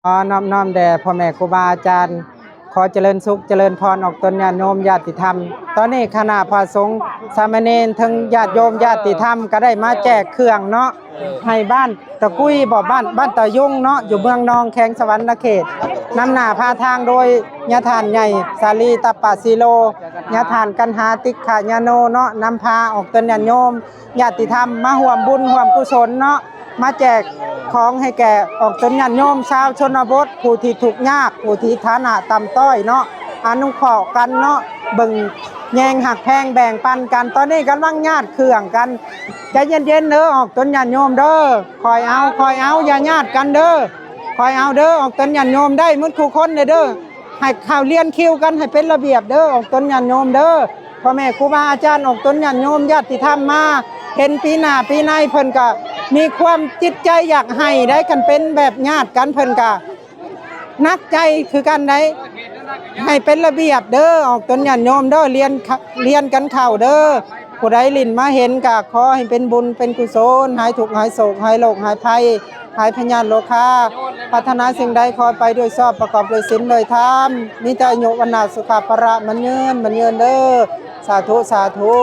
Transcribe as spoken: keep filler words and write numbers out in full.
ขอนอบน้อมแด่พ่อแม่ครูบาอาจารย์ ขอเจริญสุขเจริญพรออกตนญาติโยมญาติธรรม ตอนนี้คณะพระสงฆ์สามเณรทั้งญาติโยมญาติธรรมก็ได้มาแจกเครื่องเนาะ ให้บ้านตะกุย บ่ บ้าน บ้านตะยุงเนาะ อยู่เมืองนองแขวงสะหวันนะเขต นำหน้าพาทางโดยญาท่านใหญ่สาลีตัปปะสีโล ญาท่านกันหาติกขะญาโนเนาะ นำพาออกตนญาติโยมญาติธรรมมาร่วมบุญร่วมกุศลเนาะ มาแจกของให้แก่ออกตนญาติโยมชาวชนบท ผู้ที่ทุกข์ยาก ผู้ที่ฐานะต่ำต้อยเนาะ อนุเคราะห์กันเนาะ เบิ่งแยงหักแพงแบ่งปันกัน ตอนนี้กำลังญาติเครื่องกัน ใจเย็นๆเด้อ ออกตนญาติโยมเด้อ คอยเอา คอยเอา อย่าญาติกันเด้อ คอยเอาเด้อ ออกตนญาติโยมได้หมดคู่คนเลยเด้อ ให้เข้าเรียนคิวกันให้เป็นระเบียบเด้อ ออกตนญาติโยมเด้อ พ่อแม่ครูบาอาจารย์ ออกตนญาติโยมญาติธรรมมา เห็นปีหน้าปีในเพิ่นก็มีความจิตใจอยากให้ได้ คันเป็นแบบญาติกันเพิ่นก็หนักใจคือกันได้ ให้เป็นระเบียบเด้อ ออกตนญาติโยมเด้อ เรียน เรียนกันเข้าเด้อ ผู้ใดหลิ้นมาเห็นก็ขอให้เป็นบุญเป็นกุศล หายทุกข์หายโศกหายโรคหายภัย หายพยาธิโรคา ปรารถนาสิ่งใดขอไปด้วยชอบประกอบด้วยศีลด้วยธรรม มีแต่อายุวรรณะสุขะพละมันยืนมันยืนเด้อ สาธุ สาธุ